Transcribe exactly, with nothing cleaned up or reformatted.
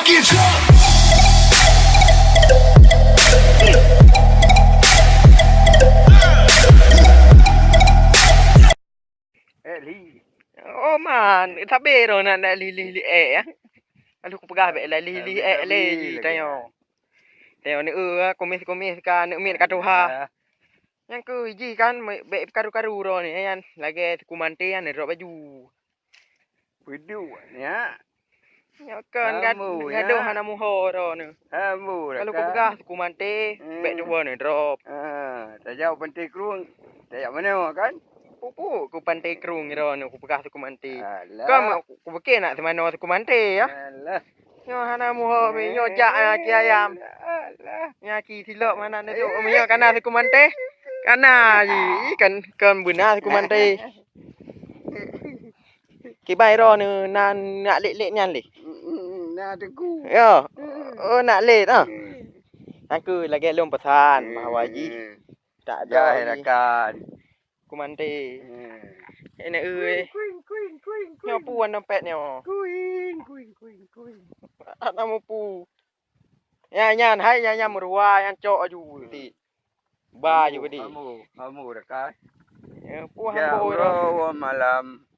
Get up! Eh, li. Oh man, sabe ro nak, nak li, li, li, eh, ya. Aduh, kupeugah bek lah, li, li, eh, li, tanyoe. Tanyoe ni, eh, kumis-kumis ka, neuk miet ka tuha. Ah. Nyang keu jih kan, me-, bek karu-karu ro ni, yan. Lagèe Teungku Manté yan, drop baju. Peuduek nyak. Nyoe kon gad-, gadoh hana muho droeneuh. Ambo dah. Kalau kupeugah Teungku Manté, bèk tuboh neu drop. Ah, tajak Pantai Krueng, tajak manoe kan? Pupuk ku Pantai Krueng droeneuh kupeugah Teungku Manté. Alah. Kon ku, kupeugah nak teumanoe Teungku Manté ya. Alah. Nyoe hana muho mi, nyoe jak na aki ayam. Alah. Nyoe aki silop mana neujok. Nyoe kana Teungku Manté. Kana ji, kan, kon beuna Teungku Manté. Kibai droeneuh na nak lét-lét nyan lé. Mm, mm, mm, na teungku. Yo. Mm. Oh, nak lét ah. Mm. Aku lagèe lôn peusan bahwa jih tak ada rakan. Teungku Manté. Mm. Enak euy. Kuing, kuing, kuing, kuing. Nyoe puan dompet nyoe. Kuing, kuing, kuing, kuing. Anak mupu. Nyan, nyan, hai nyan, nyan meurua, nyan cok aju ti. Ba aju gede. Ambo, ambo dekat. Ya, puah ambo uroe malam.